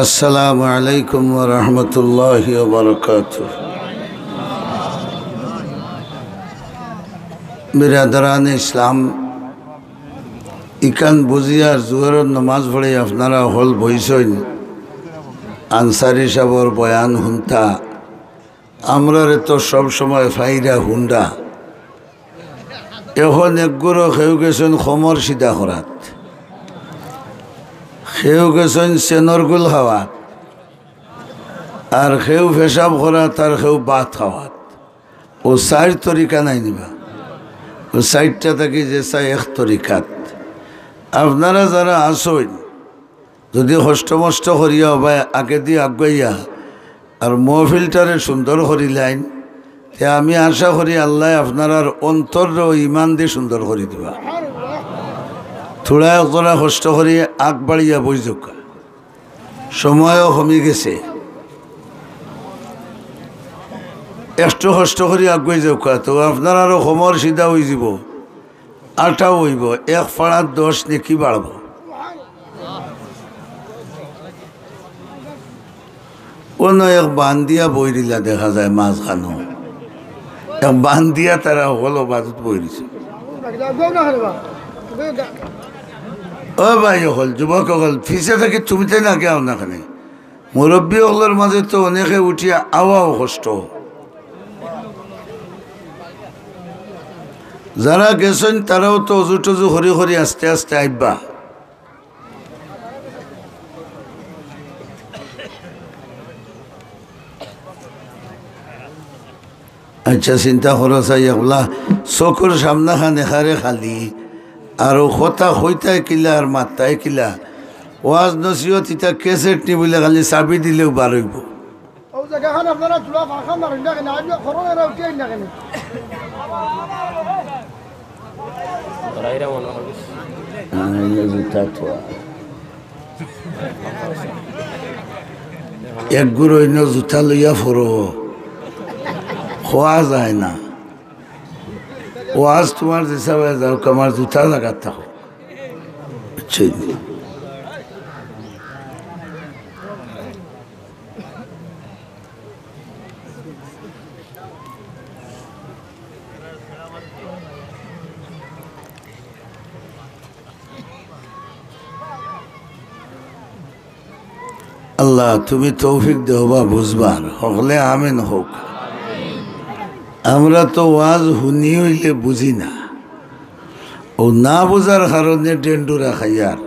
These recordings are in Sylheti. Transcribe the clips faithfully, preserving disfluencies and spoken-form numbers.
السلام عليكم ورحمة الله وبركاته. বিরাদরানে ইসলাম, ইখান বুঝিয়ার জোহরর নমাজ পড়ি আপনারা হকল বইছইন, আনসারী সাবর বয়ান হুনতা। আমরারে তো সব সময় ফাইরা হুনরা। এখন একগুরো কেউ গেছইন কমর সিধা করাত, কেউ গেছইন চেনর গুল খাওয়াত, আর কেউ পেশাব করাত, আর কেউ ভাত খাওয়াত। অউ চাইর তরিকা নায় নি বা? অউ চাইরটা থাকি যেছা এক তরিকাত। আপনারা যারা আছইন, যুদি কষ্ট-মষ্ট করিয়া অবায় আগেদি আগুয়াইয়া আর মহফিলটারে সুন্দর করিলাইন, তে আমি আশা করি আল্লায় আপনারার অন্তররেও ইমান দি সুন্দর করি দিবা। থুড়া একজরা কষ্ট করি আগ বাড়িয়া বই যাউক্কা, সময়ও কমি গেছে। একটু কষ্ট করি আগুয়াই যাউক্কা, তো আপনারারও কমর সিধা অইযিবো। আটাও অইবো, এক ফাড়াত দশ নেকি বাড়বো। অনো এক বান্দিয়া বইরিলা দেখা যায় মাঝখানো, এক বান্দিয়া তারা হকল বাজুত বইরিছে। ও ভাই হকল, যুবক হকল, পিছে থাকি তুমি তাইন আগে আও না কেনে? মুরব্বি হকলর মাঝে তো অনেকে উঠিয়া আওয়াও কষ্ট। যারা গেছইন তারাও তো অজু টজু করি করি আস্তে আস্তে আইবা। আচ্ছা, চিন্তা করো চাই একলা, চকুর সামনাখান একারে খালি, আর অউ কথা কইতায় কিলা আর মাততায় কিলা। ওয়াজ নসিহত ইতা ক্যাসেট নি বুলে খালি চাবি দিলেও বার অইবো। অউ জাগাখান আপনারা জুড়া ফাঁকা মারইন না কেনে? আইজ খরচ এরা উঠিয়া আইন না কেনে? আইন জুতা থোয়া। একগুর অইন্য জুতা লইয়া ফরো। খোয়া যায় না। ওয়াজ তুমার যেসাবে যাউক, আমার জুতা জাগাত থাকো। বুঝছইন নি? আল্লাহ, তুমি তৌফিক দেও বা বুঝবার, হকলে আমিন কউক। আমরা তো ওয়াজ হুনি অইলে বুঝি না, অউ না বুঝার কারণে ডেন্ডুরা খাইয়ার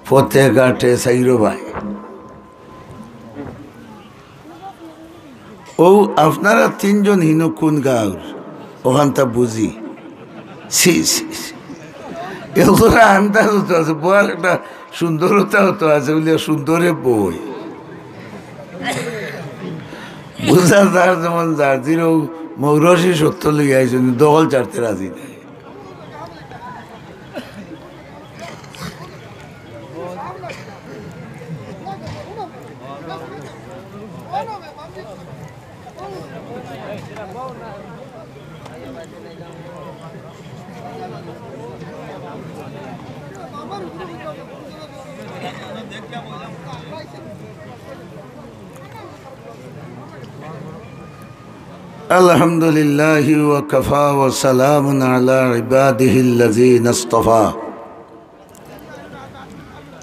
পথে ঘাটে চাইরো ভাই। অউ আপনারা তিনজন হিনো কুন গাউর? অখানতা বুঝি। ছি, ছি, ছি। এগুলা আন্দাজ তো আছে, বউর একটা সুন্দরতা তো আছে, বুলিয়া সুন্দরে বই। বুঝা যার যেমন যার, জিরো মৌরসি সত্য লইয়া আইছইন, দখল ছাড়তে রাজি নাই। الحمد لله وكفى وسلام على عباده الذين اصطفى.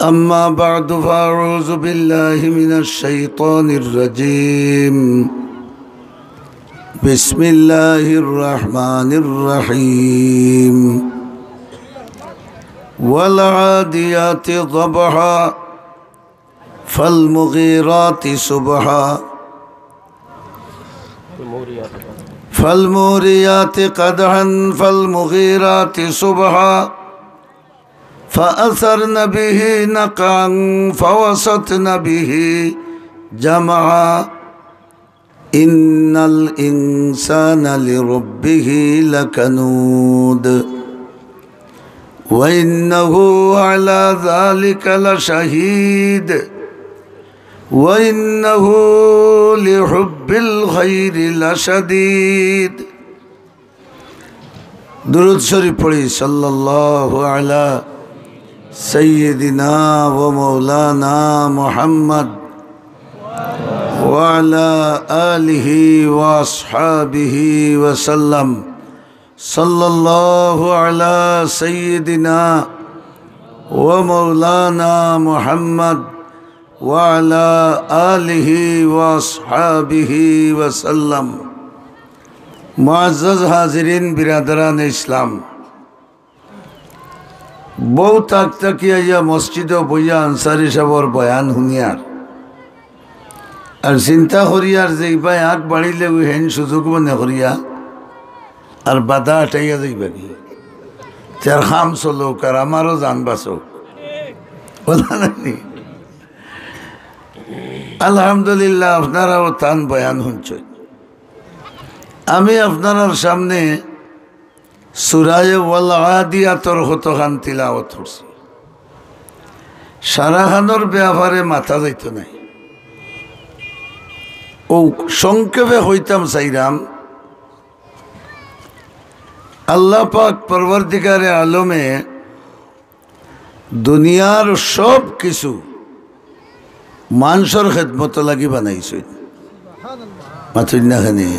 أما بعد، فأعوذ بالله من الشيطان الرجيم. بسم الله الرحمن الرحيم. والعاديات ضبحا، فالمغيرات صبحا، فالموريات قدحا، فالمغيرات صبحا، فأثرن به نقعا، فوسطن به جمعا، إن الإنسان لربه لكنود، وإنه على ذلك لشهيد، وإنه لحب الخير لشديد. দুরূদ শরীফ পড়ি, সাল্লাল্লাহু আলা سيدنا ومولانا محمد وعلى آله وأصحابه وسلم. صلى الله على سيدنا ومولانا محمد وعلى آله وأصحابه وسلم. معزز حاضرین، برادران اسلام، বউত আগ থাকি আইয়া মসজিদো বইয়া আনসারী সাবর বয়ান হুনিয়ার। আর চিন্তা করিয়ার যে ইবায় আগ বাড়িলে অউ হেন সুযোগ মনে করিয়া, আর বাধা আটাইয়া যাইবা কি? তার কাম চলউক আর আমারও জান বাচউক। বুঝলা নি? আলহামদুলিল্লাহ, আপনারাও তান বয়ান হুনছইন। আমি আপনারার সামনে সুরায়ে ওয়াল আদিয়াতর কতখান তিলাওয়াত করছি। সারাখানর ব্যাপারে মাতা যাইতো নায়। অউ সংক্ষেপে কইতাম চাইরাম, আল্লাহ পাক পরওয়ারদিগারে আলমে দুনিয়ার সব কিছু মানষর খেদমত লাগি বানাইছইন। মাতইন না কেনে?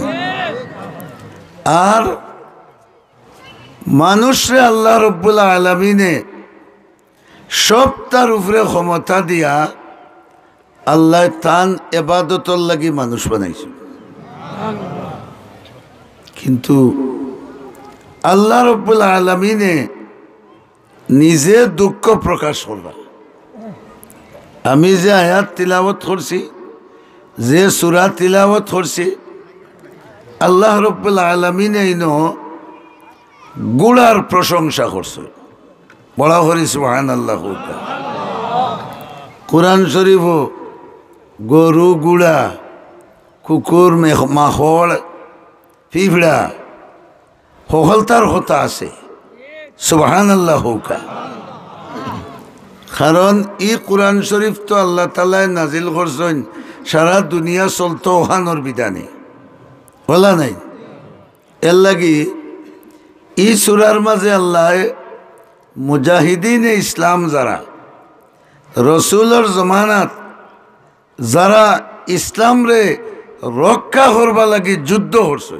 আর মানুষরে আল্লাহ রব্বুল আলামিনে সবতার উপরে ক্ষমতা দিয়া আল্লায় তান এবাদতর লাগি মানুষ বানাইছইন। কিন্তু আল্লাহ রব্বুল আলামিনে নিজে দুঃখ প্রকাশ করবা। আমি যে আয়াত তিলাওয়াত করছি, যে সূরা তিলাওয়াত করছি, আল্লাহ রব্বুল আলামিনে ইনো ঘুড়ার প্রশংসা করছে। বড় করি সুবহানাল্লাহ কউক্কা। কোরআন শরীফো গরু, ঘুড়া, কুকুর, মেখ-, মাকড়, পিঁপড়া, হকলতার কথা আছে। সুবহানাল্লাহ কউক্কা। কারণ ই কোরআন শরীফ তো আল্লাহ তাআলায় নাজিল করছইন সারা দুনিয়া চলতো অখানর বিধানে। বুঝলা নি? এরলাগি ই সূরার মাঝে আল্লায় মুজাহিদিনে ইসলাম যারা, রসুলর জমানাত যারা ইসলামরে রক্ষা করবার লাগি যুদ্ধ করছে,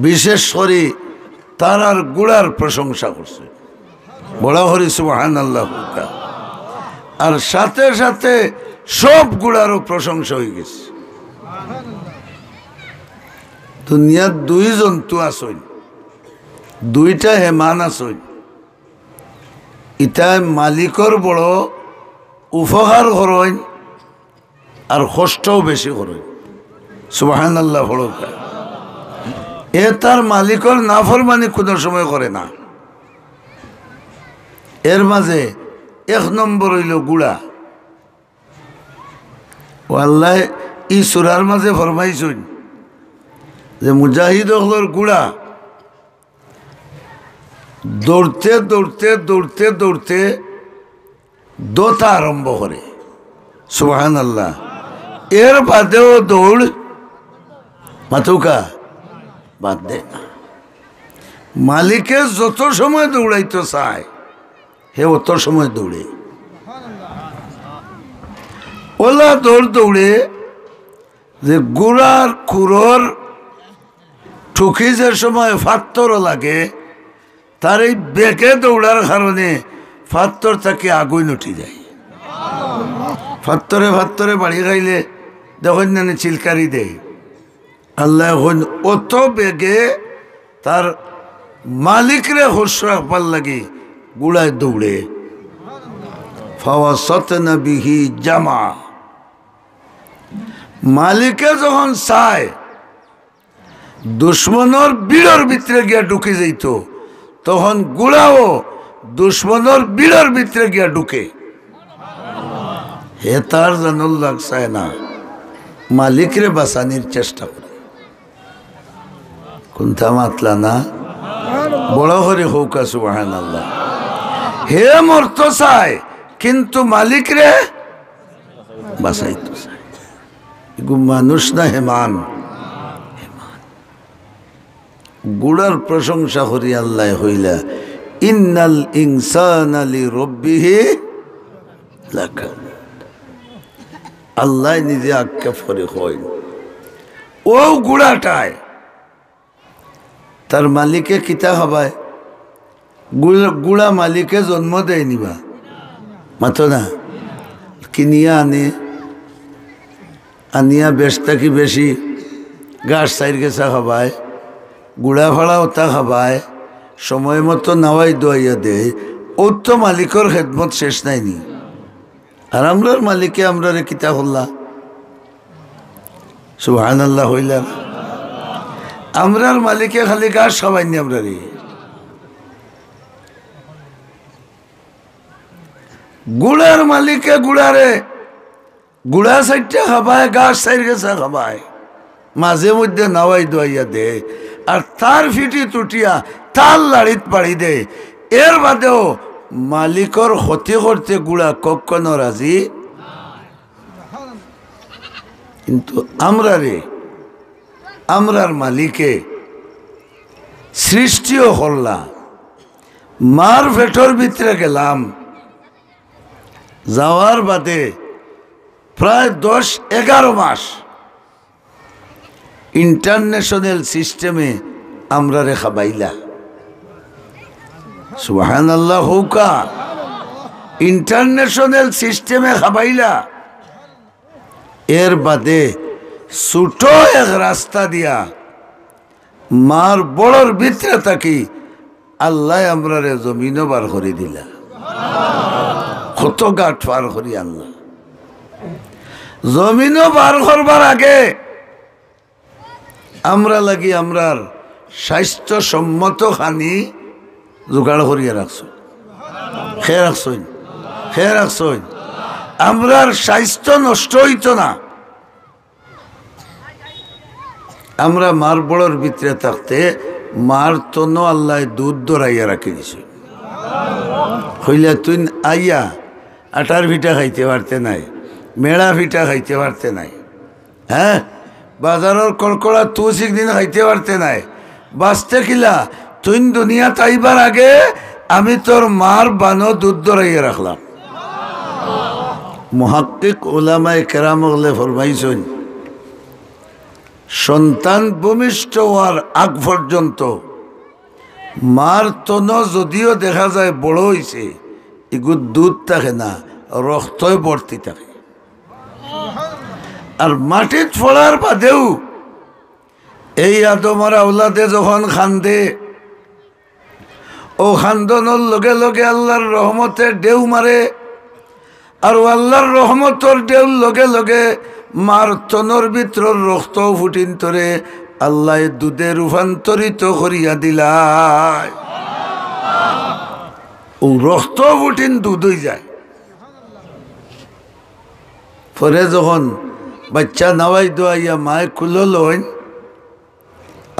বিশেষ করি তারার ঘুড়ার প্রশংসা করছে। বড় করি সুবহানাল্লাহ কউক্কা। আর সাথে সাথে সব ঘুড়ারও প্রশংসা অইগেছে। দুনিয়াত দুই জন্তু আছইন, দুইটা হেমান আছইন, ইতায় মালিকর বড় উপকার করইন আর কষ্টও বেশি করইন। সুবহানাল্লাহ পড়উক্কা। এ তার মালিকর নাফরমানি কুনু সময় করে না। এর মাঝে এক নম্বর অইলো ঘুড়া। অউ আল্লায় ই সূরার মাঝে ফরমাইছইন যে মুজাহিদ অকলর ঘুড়া দৌড়তে, দৌড়তে, দৌড়তে, দৌড়তে দৌড়া আরম্ভ করে। সুবহানাল্লাহ। এর বাদেও দৌড় মাতউক্কা বাদ দেয় না। মালিকে যত সময় দৌড়াইতো চায়, হে অত সময় দৌড়ে। অলা দৌড় দৌড়ে যে ঘুড়ার খুরর টুকি যে সময় ফাত্তরো লাগে, তার এই বেগে দৌড়ার কারণে ফাত্তর থাকি আগুইন উঠি যায়। ফাত্তরে ফাত্তরে বাড়ি খাইলে দেখইন না নি চিলকারি দেয়। আল্লায় কইন অত বেগে তার মালিকরে খুশ রাখবার লাগি ঘুড়ায় দৌড়ে। ফাওয়াসাতনা বিহি জামআ। মালিকে যখন চায় দুশমনর ভিড়র ভিতরে গিয়া ঢুকি যাইতো, তখন ঘুড়াও দুশমনর ভিড়র ভিতরে গিয়া ঢুকে। হে তার জানর লাগ চায় না, মালিকরে বাঁচানির চেষ্টা করে। কুনতা মাতলা না? বড় করি কউক্কা সুবহানাল্লাহ। হে মরতো চায়, কিন্তু মালিকরে বাঁচাইতো চায়। এগু মানুষ না হেমান? হেমান। ঘুড়ার প্রশংসা করি আল্লায় কইলা, ইন্নাল ইনসানা লিরাব্বিহি লাকানুদ। আল্লায় নিজে আক্ষেপ করি কইন, অউ গুড়াটায় তার মালিকে কিতা খাবায়? গুড়া, গুড়া মালিকে জন্ম দেয়নি বা? মাতো না। কিনিয়া আনে, আনিয়া বেশ থাকি বেশি ঘাস চাইর গেছা খাবায়, গুড়া ফাড়া অতা খাবায়, সময় মতো নাওয়াই দোয়াইয়া দেয়। অউ তো মালিকর খেদমত শেষ নায়নি। আর আমরার মালিকে আমরারে কিতা করলা? সুবহানাল্লাহ কইলা না? আমরার মালিকে খালি ঘাস খাবায়নি আমরারে। গুড়ার মালিকে গুড়ারে গুড়া চাইরটা খাবায়, ঘাস চাইর গেছা খাবায়, মাঝে মধ্যে নাওয়াই দোয়াইয়া দেয়, আর তার ফিটিত উঠিয়া তার লাড়িত বাড়ি দেয়। এর বাদেও মালিকর ক্ষতি করতে গুড়া কখনো রাজি। কিন্তু আমরারে, আমরার মালিকে সৃষ্টিও করলা, মার পেটর ভিতরে গেলাম, যাওয়ার বাদে প্রায় দশ এগারো মাস ইন্টারন্যাশনাল সিস্টেমে আমরারে খাবাইলা। সুবহানাল্লাহ কউক্কা। ইন্টারন্যাশনাল সিস্টেমে খাবাইলা। এর বাদে ছোট এক রাস্তা দিয়া মার বড়র ভিতরে থাকি আল্লায় আমরারে জমিনো বার করি দিলা। কত ঘাট পার করি আনলা। জমিনো বার করবার আগে আমরার লাগি আমরার স্বাস্থ্যসম্মত খানি জোগাড় করিয়া রাখছইন। কে রাখছইন? কে রাখছইন? আমরার স্বাস্থ্য নষ্ট অইতো না। আমরা মার বড়র ভিতরে থাকতে মার তনো আল্লায় দুধ ধরাইয়া রাখি দিছইন। কইলা, তুইন আইয়া আটার পিঠা খাইতে পারতে নায়, মেড়া পিঠা খাইতে পারতে নায়, হ্যাঁ, বাজারর কড়কড়া তুষ একদিন খাইতে পারতে নায়, বাঁচতে কিলা? তুইন দুনিয়াত আইবার আগে আমি তোর মার বানো দুধ ধরাইয়া রাখলাম। মুহাক্কিক উলামায়ে কেরাম অকলে ফরমাইছইন, সন্তান ভূমিষ্ঠ অওয়ার আগ পর্যন্ত মার তনো যদিও দেখা যায় বড় অইছে, ইগুত দুধ থাকে না, রক্তয় ভর্তি থাকে। আর মাটিত পড়ার বাদেও এই আদমর আওলাদে যখন কান্দে, অউ কান্দনর লগে লগে আল্লার রহমতে ঢেউ মারে, আর অউ আল্লার রহমতর ঢেউর লগে লগে মার তনর ভিতরর রক্ত ফুটিন তরে আল্লায় দুধে রূপান্তরিত করিয়া দিলায়। অউ রক্ত ফুটিন দুধ অইযায়। পরে যখন বাইচ্চা নাওয়াই দোয়াইয়া মায় কুলো লইন,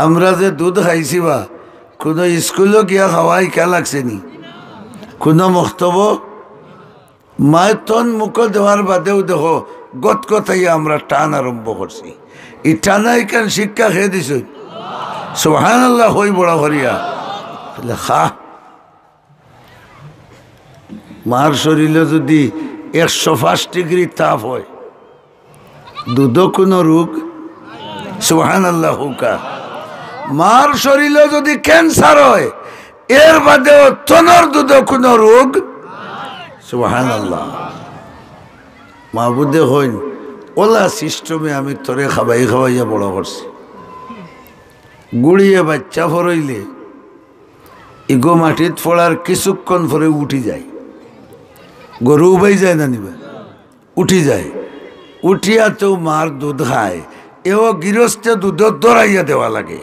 আমরা যে দুধ খাইছি বা, কুনু ইস্কুলো গিয়া খাওয়া ইকা লাগছে নি? কুনু মক্তবো? মায় তন মুখো দেওয়ার বাদেউ দেখো, গতগতাইয়া আমরা টান আরম্ভ করছি। ই টানা ইখান শিক্ষা কে দিছইন? সুবহানাল্লাহ, কই বড় করিয়া। বলে, খা। মার শরীলো যুদি একশো পাঁচ ডিগ্রি তাপ অয়, দুধো কুনু রোগ? সুবহানাল্লাহ কউক্কা। মার শরীলো যুদি ক্যান্সার অয়, এর বাদেও তনর দুধো কুনু রোগ? সুবহানাল্লাহ। মাবুদে কইন, অলা সিস্টেমে আমি তরে খাবাই খাবাইয়া বড় করছি। গুড়িয়ে বাইচ্চা ফরইলে ইগু মাটিত ফড়ার কিছুক্ষণ ফরে উঠি যায়। গরু উবাই যায় না নি বা? উঠি যায়। উঠিয়া তো মার দুধ খায়, এও গিরস্তে দুধ ধরাইয়া দেওয়া লাগে।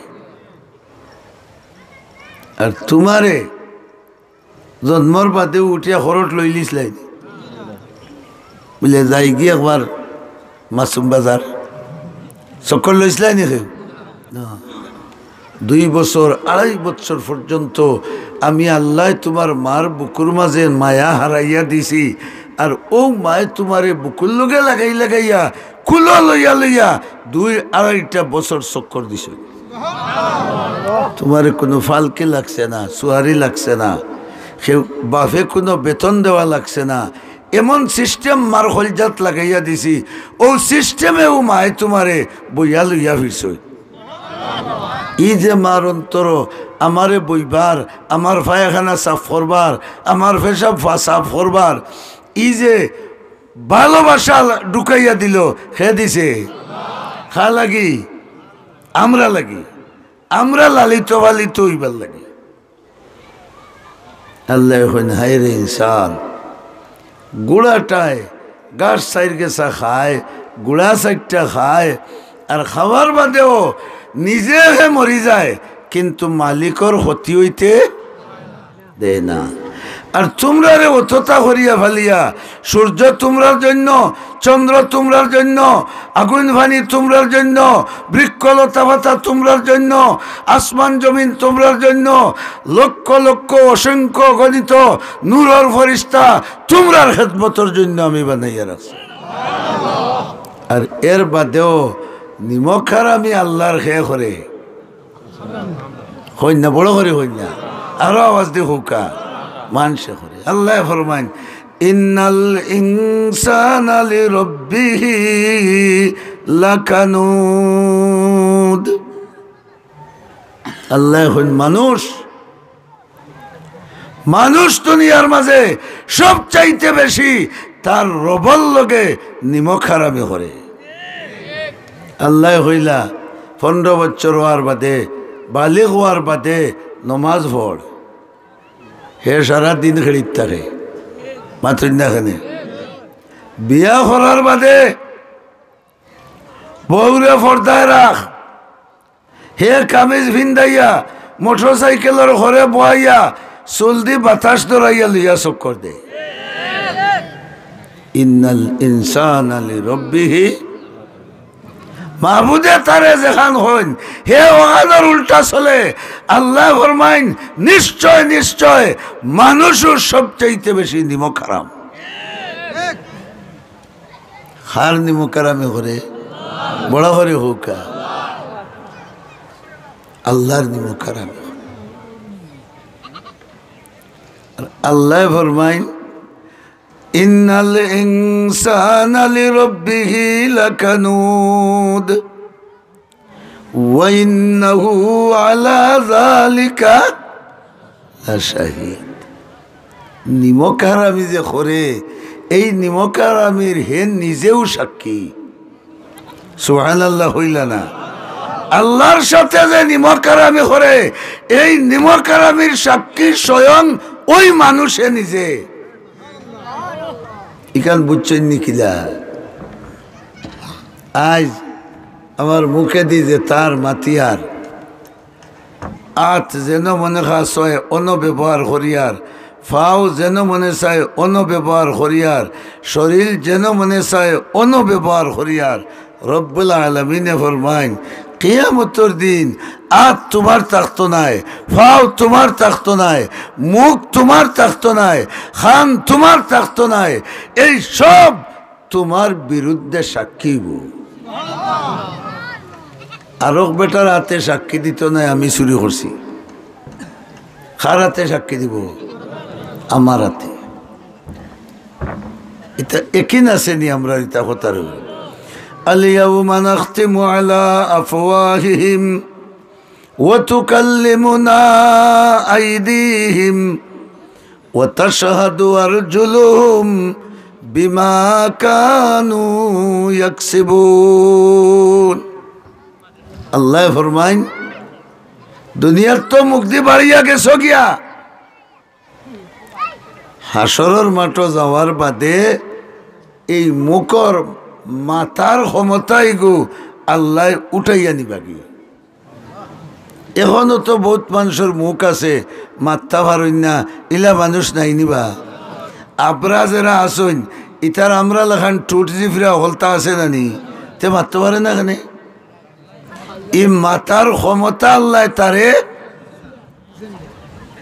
আর তুমারে জন্মর বাদে উঠিয়া খরট লইলিছলায় নি? বুলে, যাইগি একবার মাসুম বাজার। চক্কর লইছলায় নি কেউ? না। দুই বছর, আড়াই বছর পর্যন্ত আমি আল্লায় তুমার মার বুকুর মাঝে মায়া হারাইয়া দিছি। আর অউ মায় তুমারে বুকুর লগে লাগাই লাগাইয়া, কুলো লইয়া লইয়া দুই আড়াইটা বছর চক্কর দিছে। তুমারে কুনু ফালকি লাগছে না, সুয়ারি লাগছে না। কেউ বাফে কুনু বেতন দেওয়া লাগছে না, এমন system মার কলজাত লাগাইয়া দিছি, অউ system-এউ মায় তুমারে বইয়া লইয়া ফিরছইন। ই যে মার অন্তরো আমারে বইবার, আমার পায়খানা সাফ করবার, আমার পেশাব ফা-, সাফ করবার, ই যে ভালোবাসা ঢুকাইয়া দিলো, কে দিছে? কার লাগি? আমরার লাগি। আমরা লালিত পালিত অইবার লাগি। আল্লায় কইন, হায়রে ইনসান, গুড়াটায় ঘাস চাইর গেছা খায়, গুড়া চাইরটা খায়, আর খাওয়ার বাদেও নিজে হে মরি যায়, কিন্তু মালিকর ক্ষতি অইতে দেয় না। আর তুমরারে অততা করিয়া ফালিয়া, সূর্য তুমরার জন্য, চন্দ্র তুমরার জন্য, আগুন পানি তুমরার জন্য, বৃক্ষ লতা পাতা তুমরার জন্য, আসমান জমিন তুমরার জন্য, লক্ষ লক্ষ অসংখ্য অগণিত নূরর ফিরিস্তা তুমরার খেদমতর জন্য আমি বানাইয়া রাখছি। আর এর বাদেও নিমক হারামি আল্লার কে করে? কইন না, বড় করি কইন না, আরো আওয়াজ দি কউক্কা। মানষে করে। আল্লায় ফরমাইন, "ইন্নাল ইনসানা লিরাব্বিহি লাকানুদ।" আল্লায় কইন, মানুষ, মানুষ দুনিয়ার মাঝে সবচাইতে বেশি তার রবর লগে নিমক হারামি করে। আল্লায় কইলা, পনরো বছর অওয়ার বাদে, বালিগ অওয়ার বাদে নমাজ পড়। হে সারা দিন খেড়িত থাকে, মাতইন না কেনে? বিয়া করার বাদে বউরে পর্দায় রাখ। হে কামিজ ফিন্দাইয়া, মোটরসাইকেলর ঘরে বওয়াইয়া, চুল দি বাতাস দরাইয়া লইয়া চক্কর দে। ইন্নাল ইনসানা লিরাব্বিহি, মাবুদে তারে যেখান কইন, হে অখানর উল্টা চলে। আল্লায় ফরমাইন, নিশ্চয়, নিশ্চয়, মানুষও সবচাইতে বেশি নিমক হারাম। কার নিমক হারামি করে? বড় করি কউক্কা। আল্লার নিমক হারামি করে। আর আল্লায় ফরমাইন, "ইন্নাল ইনসানা লিরাব্বিহি লাকানুদ।" ওয়া ইন্নাহু আলা যালিকা লাশাহিদ। নিমক হারামি যে করে, এই নিমক হারামির হে নিজেও সাক্ষী। সুবহানাল্লাহ কইলা না? আল্লার সাথে যে নিমক হারামি করে, এই নিমক হারামির সাক্ষী স্বয়ং ওই মানুষে নিজে। ইখান বুঝছইন নি কিলা? আইজ আমার মুখেদি যেতার মাতিয়ার, আত যেন মনে চায় অনো ব্যবহার করিয়ার, পাও যেন মনে চায় অনো ব্যবহার করিয়ার, শরীর যেন মনে চায় অনো ব্যবহার করিয়ার। রব্বুল আলামিনে ফরমাইন, কিয়ামতর দিন আত তুমার থাকতো নায়, পাও তুমার থাকতো নায়, মুখ তুমার থাকতো নায়, কান তুমার থাকতো নায়, এই সব তুমার বিরুদ্ধে সাক্ষী অইবো। আরক বেটার আতে সাক্ষী দিতো নায় আমি চুরি করছি। কার আতে সাক্ষী দিবো? আমার আতে। ইতা একিন আছে নি আমরার ইতা কথার উপরে? আল ইয়াউমা নাখতিমু আলা আফওয়াহিহিম ওয়া তুকাল্লিমুনা আইদিহিম ওয়া তাশহাদু আরজুলুহুম বিমা কানু ইয়াকসিবুন। আল্লায় ফরমাইন, দুনিয়াত তো মুখদি বাড়িয়া গেছো গিয়া, হাশরর মাঠো যাওয়ার বাদে এই মুখর মাতার ক্ষমতাইগু আল্লায় উঠাইয়া নিবাগি। এখনো তো বউত মানষর মুখ আছে, মাততা পারইন না, ইলা মানুষ নাই নি বা? আবরা যেরা আছইন, ইতার আমরার লাখান ঠুট জিফরা হকলতা আছে না নি? তে মাততা পারে না কেনে? ই মাতার ক্ষমতা আল্লায় তারে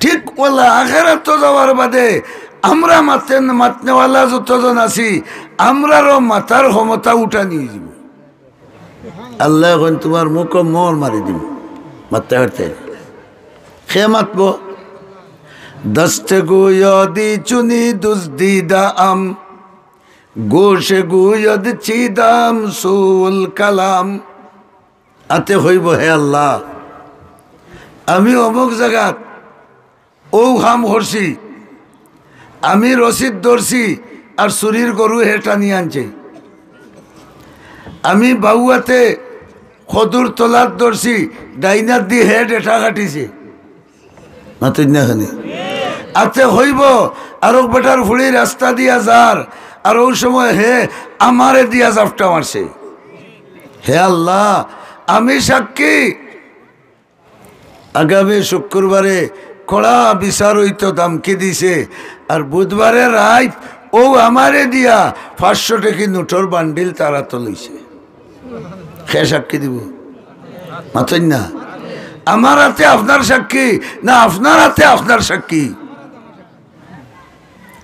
ঠিক অলা আখেরাতো যাওয়ার বাদে আমরা মাতেন, মাতনেওয়ালা যতজন আছি, আমরারও মাতার ক্ষমতা উঠানি অইযিবো। আল্লায় কইন, "তুমার মুখো মোহর মারি দিমু, মাততে পারতে।" কে মাতবো? دست گویادی چنی دزدیده‌ام، گوش گوید چیدم سوء الکلام۔ আতে কইবো, হে আল্লাহ, আমি অমুক জাগাত অউ কাম করছি, আমি রশিদ ধরছি, আর চুরির গরু হে টানি আনছে। আমি বাউ আতে কদুর তলাত ধরছি, ডাইন আত দি হে ডেটা কাটিছে। মাতইন না কেনে? আতে কইবো, আরক বেটার ফুড়ি রাস্তা দিয়া যার, আর অউ সময় হে আমারে দিয়া জাপটা মারছে। হে আল্লাহ, আমি সাক্ষী, আগামী শুক্রবারে কড়া বিচার অইতো ধামকি দিছে, আর বুধবারে রাইত অউ আমারে দিয়া পাঁচশো টেকি নোটর বান্ডিল তার আতো লইছে। কে সাক্ষী দিবো? মাতইন না। আমার আতে আপনার সাক্ষী, না আপনার আতে আপনার সাক্ষী?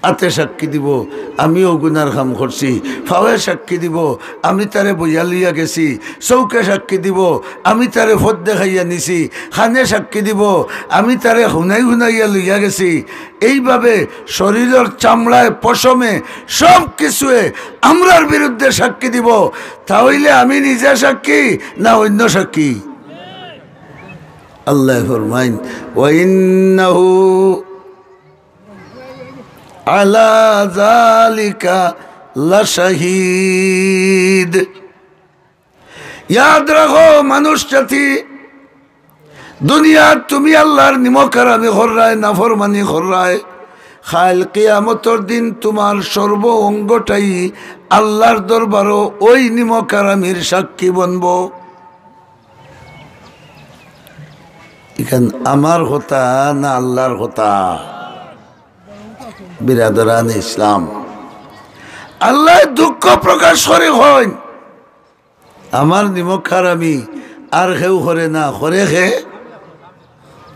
আতে সাক্ষী দিবো, আমি অউ গুনার কাম করছি। ফাওয়ে সাক্ষী দিবো, আমি তারে বইয়া লইয়া গেছি। চউখে সাক্ষী দিবো, আমি তারে পথ দেখাইয়া নিছি। কানে সাক্ষী দিবো, আমি তারে হুনাই হুনাইয়া লইয়া গেছি। এইভাবে শরীরর চামড়ায়, পশমে, সব কিছুয়ে আমরার বিরুদ্ধে সাক্ষী দিবো। তা অইলে আমি নিজে সাক্ষী না অইন্য সাক্ষী? আল্লায় ফরমাইন, "ওয়া ইন্নাহু আলা যালিকা লাশাহিদ।" ইয়াদ রাখো মানুষ জাতি, দুনিয়াত তুমি আল্লার নিমকহারামি কররায়, নাফরমানি কররায়, কাইল কিয়ামতর দিন তুমার সর্ব অঙ্গটাই আল্লার দরবারো অউ নিমকহারামির সাক্ষী বনবো। ইখান আমার কথা না আল্লার কথা? বিরাদরানে ইসলাম, আল্লায় দুঃখ প্রকাশ করি কইন, আমার নিমকহারামি আর কেউ করে না, করে কে?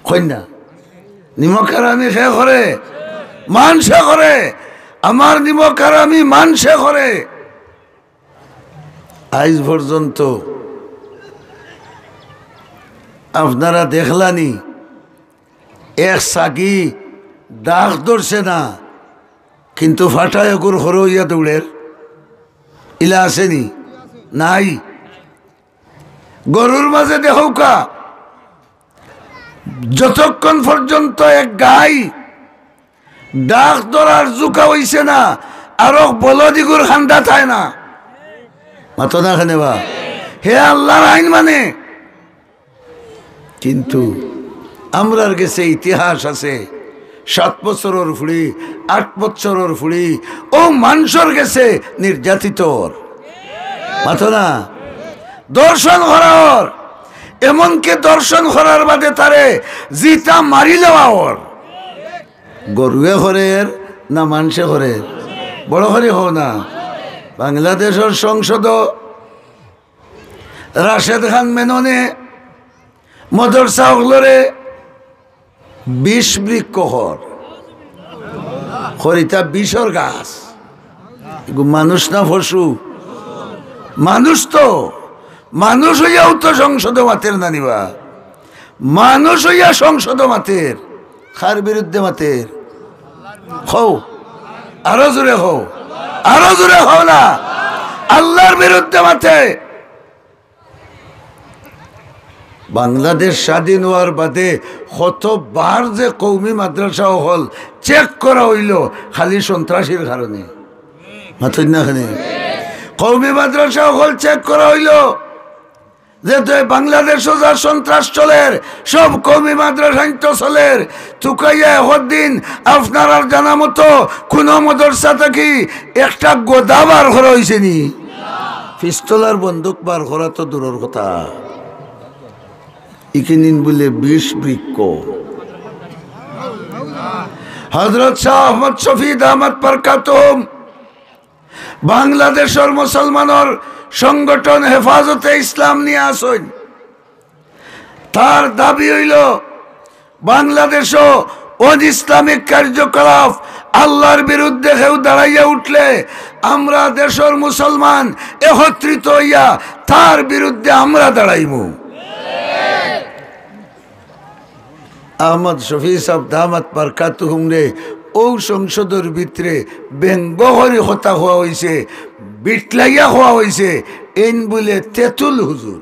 কইন না। নিমকহারামি কে করে? মানষে করে। আমার নিমকহারামি মানষে করে। আইজ পর্যন্ত আপনারা দেখলানি, এক ছাগি ডাক ধরছে না, কিন্তু ফাটা এগুর খরো অইয়া দৌড়ের, ইলা আছেনি? নাই। গরুর মাঝে দেখউক্কা, যতক্ষণ পর্যন্ত এক গাই ডাক ধরার জুকা অইছে না, আরক বলদিগুর কান্দা থায় না। মাতো না কেনে বা? হে আল্লার আইন মানে। কিন্তু আমরার গেছে ইতিহাস আছে, সাত বছরর ফুড়ি, আট বছরর ফুড়ি, অউ মানষর গেছে নির্যাতিত অর। মাতো না? ধর্ষণ করা অর, এমনকি ধর্ষণ করার বাদে তারে জিতা মারি লওয়া অর। গরুয়ে করের না মানষে করের? বড় করি কও না। বাংলাদেশর সংসদো রাশেদ খান মেননে মদরসা অকলরে বিষ বৃক্ষ কর, করিতা বিষর গাছ। এগু মানুষ না পশু? মানুষ তো। মানুষ অইয়াও তো সংসদো মাতের না নি বা। মানুষ অইয়া সংসদো মাতের। কার বিরুদ্ধে মাতের? কও, আরো জোরে কও, আরো জোরে কও না। আল্লার বিরুদ্ধে মাতে। বাংলাদেশ স্বাধীন অওয়ার বাদে কতবার যে কওমি মাদ্রাসা অকল check করা অইলো খালি সন্ত্রাসীর কারণে। মাতইন না কেনে? কওমি মাদ্রাসা অকল check করা অইলো, যেহেতু বাংলাদেশো যা সন্ত্রাস চলের, সব কওমি মাদ্রাসাইন্তো চলের। তুকাইয়া একদিন আপনারার জানা মতো কুনু মাদ্রাসা থাকি একটা গদা বার করা অইছে নি? পিস্তল আর বন্দুক বার করা তো দূরর কথা, ইকিনিন বুলে বিষ বৃক্ষ। হযরত শাহ আহমদ শফি দামাত বারকাতুহুম বাংলাদেশর মুসলমানর সংগঠন হেফাজতে ইসলাম নিয়া আছইন। তার দাবি অইলো, বাংলাদেশো অন-ইসলামিক কার্যকলাপ, আল্লার বিরুদ্ধে কেউ দাঁড়াইয়া উঠলে আমরা দেশর মুসলমান একত্রিত অইয়া তার বিরুদ্ধে আমরা দাঁড়াইমু। আহমদ শফি সাব দামাত বারকাতুহুমরে অউ সংসদর ভিতরে ব্যঙ্গ করি কথা কওয়া অইছে, বিটলাইয়া কওয়া অইছে, এইন বুলে তেতুল হুজুর।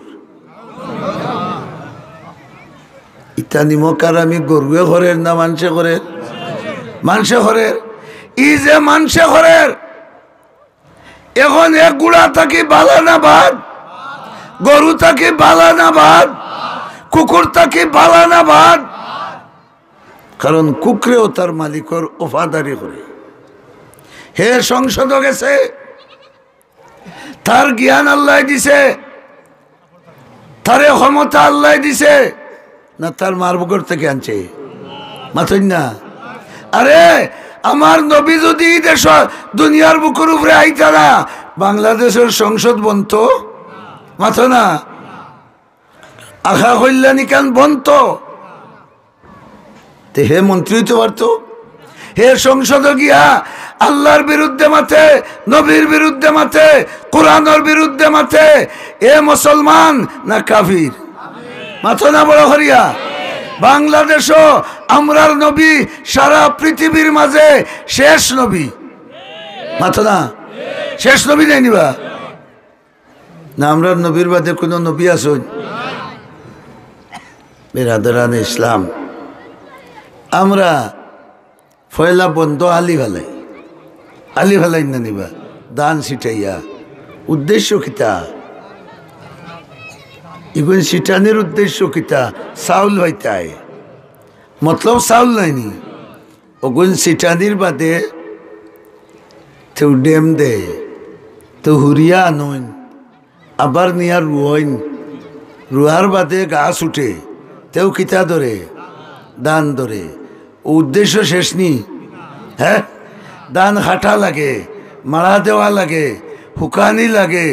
ইতা নিমকহারামি গরুয়ে করের না মানষে করের? মানষে করের। ই যে মানষে করের, এখন এক গুড়া থাকি বালা না বাদ, গরু থাকি বালা না বাদ, কুকুর থাকি বালা না বাদ। কারণ কুকুরেও তার মালিকর ওফাদারি করে। হে সংসদো গেছে, তার জ্ঞান আল্লায় দিছে, তারে ক্ষমতা আল্লায় দিছে, না তার মার বুকর থাকি আনছে? মাতইন না। আরে, আমার নবী যুদি ই দেশো দুনিয়ার বুকর উপরে আইতা না, বাংলাদেশর সংসদ বনতো? মাতো না। আখা কল্যাণী কান বনতো? তে হে মন্ত্রী অইতো পারতো? হে সংসদো গিয়া আল্লার বিরুদ্ধে মাতে, নবীর বিরুদ্ধে মাতে, কোরআনর বিরুদ্ধে মাতে, এ মুসলমান না কাফির? মাতো না বড় করিয়া। বাংলাদেশো আমরার নবী সারা পৃথিবীর মাঝে শেষ নবী। মাতো না, শেষ নবী নায়নি বা? না, আমরার নবীর বাদে কুনু নবী আছইন? বেরাদরানে ইসলাম, আমরা পয়লা বন্দ আলি ফালাই, আলি ফালাইন না নি বা? ধান ছিটাইয়া। উদ্দেশ্য কিতা? ইগুন ছিটানির উদ্দেশ্য কিতা? চাউল পাইতায়। মতলব চাউল নায়নি? অগুন ছিটানির বাদে তেউ ডেম দে, তেউ হুরিয়া আনইন, আবার নিয়া রুয়ইন, রুয়ার বাদে গাছ উঠে, তেউ কিতা ধরে? ধান ধরে। অউ উদ্দেশ্য শেষ নি? হে, ধান কাটা লাগে, মাড়া দেওয়া লাগে, হুকানি লাগে,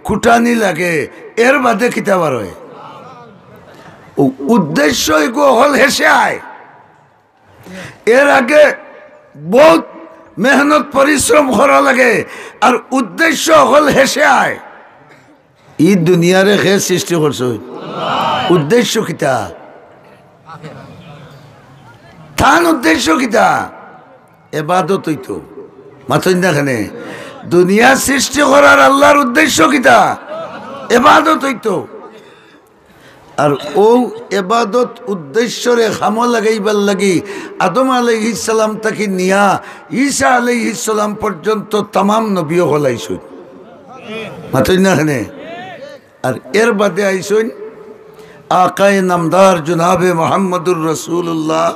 কুটানি লাগে, এর বাদে কিতা বারয়? অউ উদ্দেশ্য ইগু অকল হেষে আয়। এর আগে বউত মেহনত পরিশ্রম করা লাগে, আর উদ্দেশ্য অকল হেষে আয়। ই দুনিয়ারে কে সৃষ্টি করছে? উদ্দেশ্য কিতা? তান উদ্দেশ্য কিতা? এবাদত অইতো। মাতইন না কেনে? দুনিয়া সৃষ্টি করার আল্লার উদ্দেশ্য কিতা? এবাদত অইতো। আর অউ এবাদত উদ্দেশ্যরে কামো লাগাইবার লাগি আদম আলাইহিস সালাম থাকি নিয়া ঈসা আলাইহিস সালাম পর্যন্ত তামাম নবী অকল আইছইন। মাতইন না কেনে? আর এর বাদে আইছইন আকায়ে নামদার জনাবে মুহাম্মদুর রাসূলুল্লাহ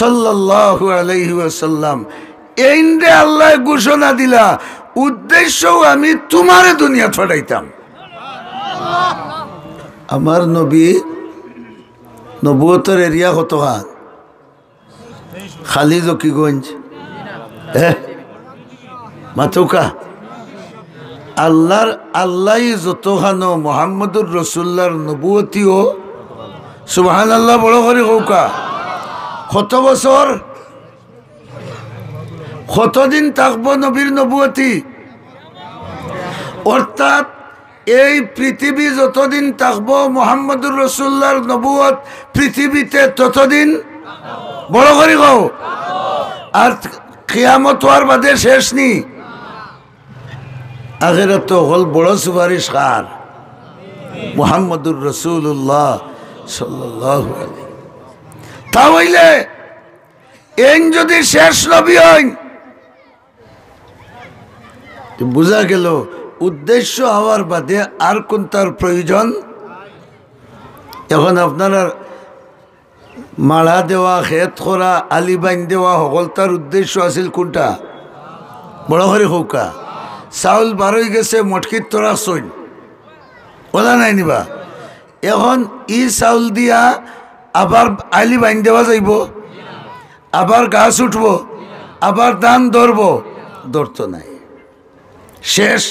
সাল্লাল্লাহু আলাইহি ওয়াসাল্লাম। এইনরে আল্লায় ঘোষণা দিলা, উদ্দেশ্য আমি তুমারে দুনিয়াত পাঠাইতাম। আমার নবী নবুয়তর এরিয়া কতখান? খালি জকিগঞ্জ। হে? মাতউক্কা। আল্লার, আল্লায় যতখানো মুহাম্মদুর রাসূলুল্লাহর নবুয়তিও, সুবহানাল্লাহ বড় করি কউক্কা। কত বছর? কতদিন থাকবো নবীর নবুয়তি? অর্থাৎ এই পৃথিবী যতদিন থাকবো, মুহাম্মদুর রাসূলুল্লাহর নবুয়ত পৃথিবীতে ততদিন, বড় করি কও। আর কিয়ামত অওয়ার বাদে শেষ নি? আখেরাতো অকল বড় সুপারিশ কার? মুহাম্মদুর রাসূলুল্লাহ সাল্লাল্লাহু আলাইহি। তা অইলে এইন যুদি শেষ নবী অইন, তে বুঝা গেল উদ্দেশ্য অওয়ার বাদে আর কুনটার প্রয়োজন? এখন আপনারার মাড়া দেওয়া, খেত করা, আলি বাইন দেওয়া, হকলতার উদ্দেশ্য আছিল কুনটা? বড় করি কউক্কা। চাউল বারই গেছে, মটকিত তো রাখছইন, অলা নায় নি বা? এখন ই চাউল দিয়া আবার আলি বাইন দেওয়া যাইবো, আবার গাছ উঠবো, আবার ধান ধরবো, ধরতো নায়, শেষ।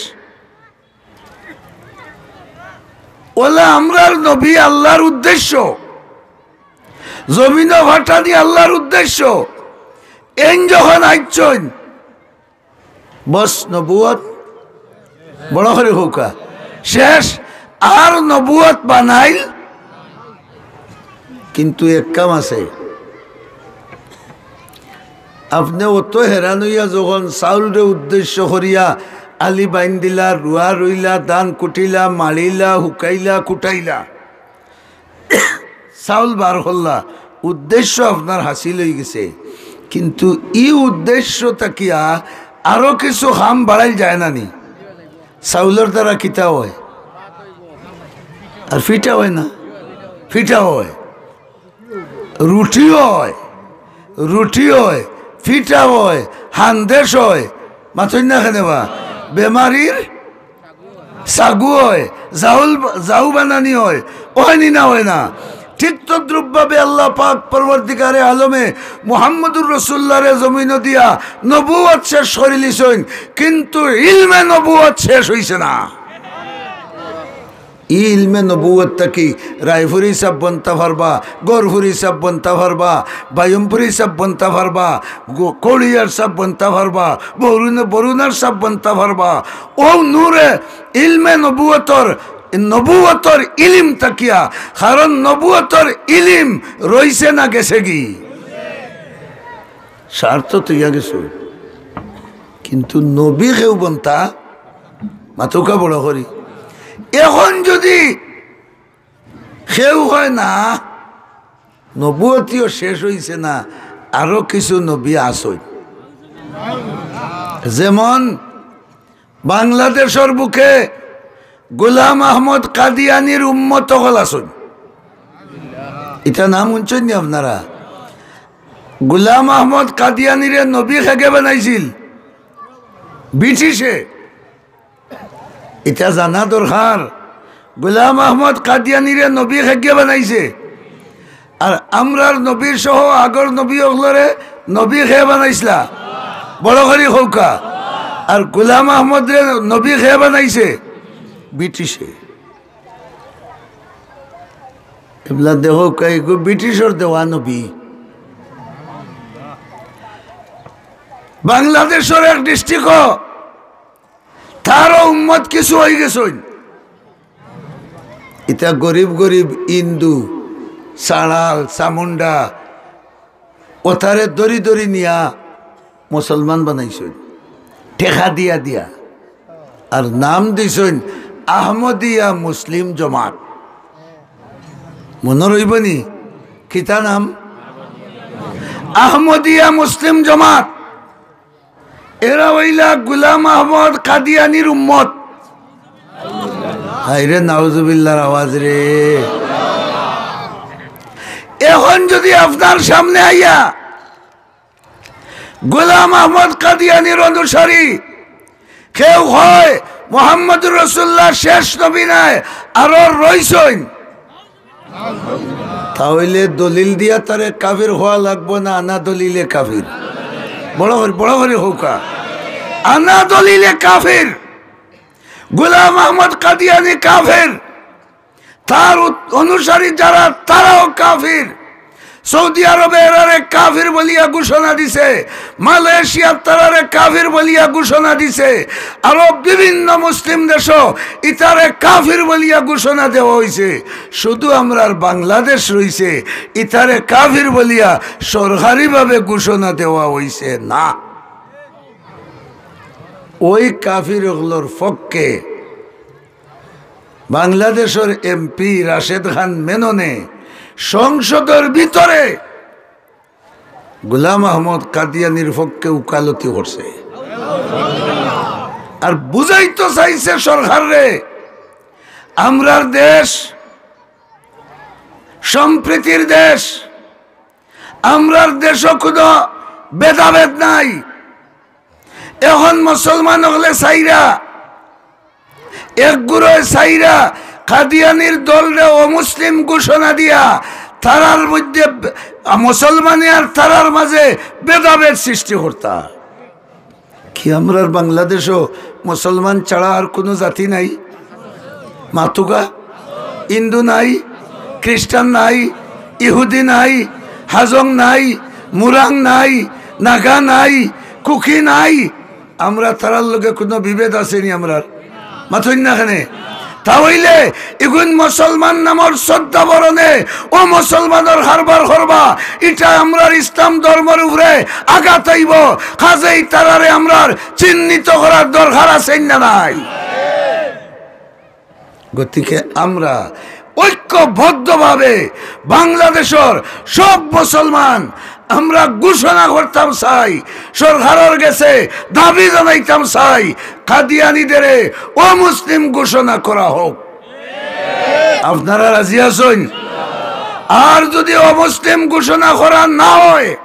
অলা আমরার নবী আল্লার উদ্দেশ্য, জমিনো পাঠানি আল্লার উদ্দেশ্য। এইন যখন আইছইন, বস নবুয়ত, বড় করি কউক্কা, শেষ। আর নবুয়ত বানাইল কিন্তু এক কাম আছে, আপনে অত হেরান অইয়া যখন চাউলরে উদ্দেশ্য করিয়া আলি বাইন্দিলা, রুয়া রুইলা, ধান কুটিলা, মাড়িলা, হুকাইলা, কুটাইলা, চাউল বার করলা, উদ্দেশ্য আপনার হাসিল অইগেছে। কিন্তু ই উদ্দেশ্য থাকিয়া আরো কিছু কাম বাড়াইল যায় না নি? চাউলর দ্বারা কিতা অয়? আর ফিটা অয় না? ফিটা অয়, রুটি অয়, রুটি অয়, ফিটা অয়, হান্দেশ অয়, মাতইন না কেনে বা? বেমারির সাগু অয়, জাউল, জাউ বানানি অয়, অয় নি না অয় না? ঠিক তদ্রূপভাবে আল্লাহ পাক পরওয়ারদিগারে আলমে মুহাম্মদুর রাসূলুল্লাহরে জমিনো দিয়া নবুয়ত শেষ করিলিছইন, কিন্তু ইলমে নবুয়ত শেষ অইছে না। ই ইলমে নবুয়ত থাকি রায়পুরি সাব বনতা পারবা, গড়পুরি সাব বনতা পারবা, বায়ুমপুরি সাব বনতা পারবা, গো-, কৌড়িয়ার সাব বনতা পারবা, বরুণ-, বরুণার সাব বনতা পারবা। ও নূরে ইলমে নবুয়তর, নবুয়তর ইলিম থাকিয়া, কারণ নবুয়তর ইলিম রইছে না গেছে গি? স্বার্থ তুইয়া গেছে, কিন্তু নবী কেউ বনতা, মাতউক্কা বড় করি। এখন যদি কেউ হয় না, নবুয়তিও শেষ অইছে না, আরো কিছু নবী আছইন। যেমন বাংলাদেশর বুকে গোলাম আহমদ কাদিয়ানির উম্মত অকল আছইন। ইতা নাম হুনছইন নি আপনারা? গোলাম আহমদ কাদিয়ানিরে নবী কেগে বানাইছিল? ব্রিটিশে। ইটা জানা দরকার, গোলাম আহমদ কাদিয়ানিরে নবী কেগে বানাইছে? আর আমরার নবীর সহ আগর নবী অকলরে নবী কে বানাইছলা? বড় করি কউক্কা। আর গোলাম আহমদরে নবী কে বানাইছে? ব্রিটিশে। ইবলা দেখউক্কা, ইগু ব্রিটিশর দেওয়া নবী। বাংলাদেশর এক ডিস্ট্রিক্টও তারও উম্মত কিছু অইগেছইন। ইতা গরিব গরিব হিন্দু, সাড়াল, চামুন্ডা, অতারে ধরি ধরি নিয়া মুসলমান বানাইছইন, টেকা দিয়া দিয়া। আর নাম দিছইন আহমদিয়া মুসলিম জমাত। মনো রইবো নি? কিতা নাম? আহমদিয়া মুসলিম জমাত। এরা অইলা গোলাম আহমদ কাদিয়ানির উম্মত। হায়রে, নাউজুবিল্লাহর আওয়াজ রে। এখন যদি আপনার সামনে আইয়া গোলাম আহমদ কাদিয়ানির অনুসারী কেউ হয় মোহাম্মদুর রাসূলুল্লাহ শেষ নবী নায়, আরো রইছইন, তা অইলে দলিল দিয়া তারে কাফির কওয়া লাগবো না, আনা দলিলে কাফির? বড় করি, বড় করি কউক্কা। আনা দলিলে কাফির। গোলাম আহমদ কাদিয়ানি কাফির। তার উত-, অনুসারী যারা, তারাও কাফির। সৌদি আরবে এরারে কাফির বলিয়া ঘোষণা দিছে, মালয়েশিয়াত তারারে কাফির বলিয়া ঘোষণা দিছে, আরো বিভিন্ন মুসলিম দেশও ইতারে কাফির বলিয়া ঘোষণা দেওয়া অইছে। শুধু আমরার বাংলাদেশ রইছে, ইতারে কাফির বলিয়া সরকারিভাবে ঘোষণা দেওয়া অইছে না। ওই কাফির অকলর পক্ষে বাংলাদেশর এমপি রাশেদ খান মেননে সংসদর ভিতরে গোলাম আহমদ কাদিয়ানির পক্ষে উকালতি করছে। আর বুঝাইতো চাইছে সরকাররে, আমরার দেশ সম্প্রীতির দেশ, আমরার দেশো কোনো ভেদাভেদ নাই। এখন মুসলমান অকলে চাইরা, এক গুরুয়ে চাইরা কাদিয়ানির দলরে অমুসলিম ঘোষণা দিয়া তারার মধ্যে বে-, মুসলমানে আর তারার মাঝে ভেদাভেদ সৃষ্টি করতা। কি আমরার বাংলাদেশো মুসলমান ছাড়া আর কোনো জাতি নাই? মাতউক্কা, হিন্দু নাই, খ্রিস্টান নাই, ইহুদি নাই, হাজং নাই, মুরাং নাই, নাগা নাই, কুকি নাই। আমরা তারার লগে কোনো বিভেদ আছে নি আমরার? মাতইন না কেনে? তা অইলে ইগুন মুসলমান নামর শ্রদ্ধা বরণে অমুসলমানর হারবার করবা, ইটা আমরার ইসলাম ধর্মর উপরে আঘাত আইবো। কাজেই তারারে আমরার চিহ্নিত করার দরকার আছে না নাই? গতিকে আমরা ঐক্যবদ্ধভাবে বাংলাদেশর সব মুসলমান আমরা ঘোষণা করতাম চাই, সরকারর গেছে দাবি জানাইতাম চাই, কাদিয়ানিদেরে অমুসলিম ঘোষণা করা হোক। আপনারা রাজি আছইন? আর যদি অমুসলিম ঘোষণা করা না হয়,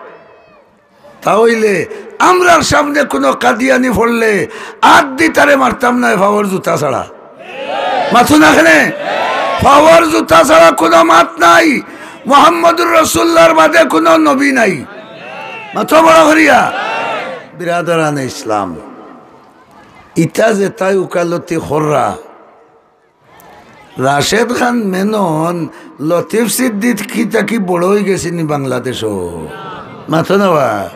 তা অইলে আমরার সামনে কুনু কাদিয়ানি পড়লে আত দি তারে মারতাম নায়, পাওর জুতা ছাড়া। মাতইন না কেনে? পাওর জুতা ছাড়া কুনু মাত নাই। মুহাম্মদুর রাসুলুল্লাহর বাদে কুনু নবী নাই। মাতো বড় করিয়া। বিরাদরানে ইসলাম, ইতা যেতায় উকালতি কররা, রাশেদ খান মেনন লতিফ সিদ্দিকি থাকি বড় অইগেছে নি বাংলাদেশো? মাতো না বা?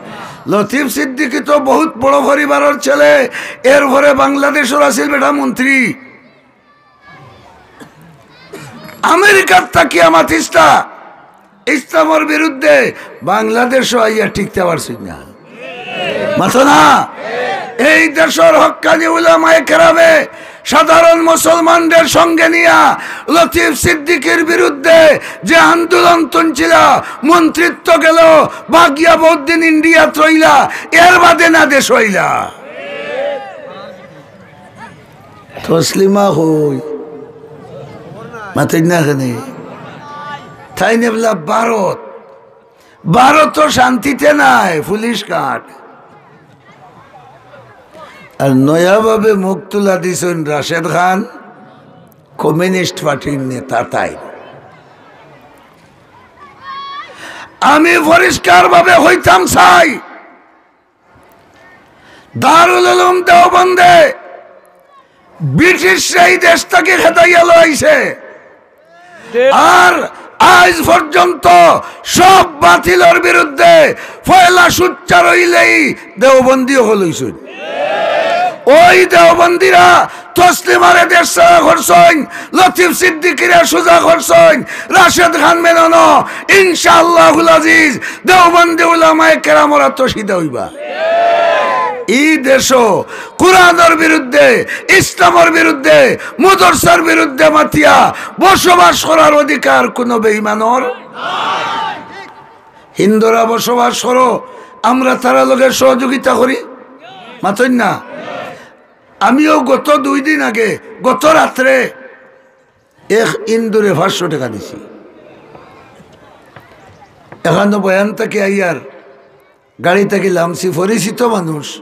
লতিফ সিদ্দিকি তো বহুত বড় পরিবারর ছেলে, এরপরে বাংলাদেশর আছিল বেটা মন্ত্রী। আমেরিকার থাকিয়া মাতিস্তা ইসলামর বিরুদ্ধে, বাংলাদেশো আইয়া টিকতা পারছইন না। মাতো না? এই দেশর হক্কানি উলামায়ে কেরামে সাধারণ মুসলমানদের সঙ্গে নিয়া লতিফ সিদ্দিকির বিরুদ্ধে যে আন্দোলন তুলছিলা, মন্ত্রিত্ব গেল, বাগিয়া বহুত দিন ইন্ডিয়াত রইলা, এর বাদে না দেশো আইলা। তসলিমা কই? মাতইন না কেনে? তাইন এবলা ভারত, ভারতও শান্তিতে নাই, পুলিশ গার্ড। আর নয়াভাবে মুখ তুলা দিছইন রাশেদ খান, কমিউনিস্ট পার্টির নেতা তাইন। আমি পরিষ্কারভাবে কইতাম চাই, দারুল উলুম দেওবন্দে ব্রিটিশরা এই দেশ থাকি খেদাইয়া লইছে। আর আইজ পর্যন্ত সব বাতিলর বিরুদ্ধে পয়লা সোচ্চার অইলেই দেওবন্দি অকল অইছইন। ওই দেওবন্দিরা তসলিমারে দেশ ছাড়া করছইন, লতিফ সিদ্দিকিরে সুজা করছইন, রাশেদ খান মেননও ইনশাআল্লাহুল আজিজ দেওবন্দি উলামায়ে কেরামর আতো সিধা অইবা। ই দেশো কোরআনর বিরুদ্ধে, ইসলামর বিরুদ্ধে, মাদ্রাসার বিরুদ্ধে মাতিয়া বসবাস করার অধিকার কুনু বেঈমানর। হিন্দুরা বসবাস করো, আমরা তারার লগে সহযোগিতা করি, মাতইন না? আমিও গত দুই দিন আগে, গত রাত্রে এক হিন্দুরে পাঁচশো টেকা দিছি। এখানো বয়ান থাকি আইয়ার গাড়ি থাকি লামছি, পরিচিত মানুষ,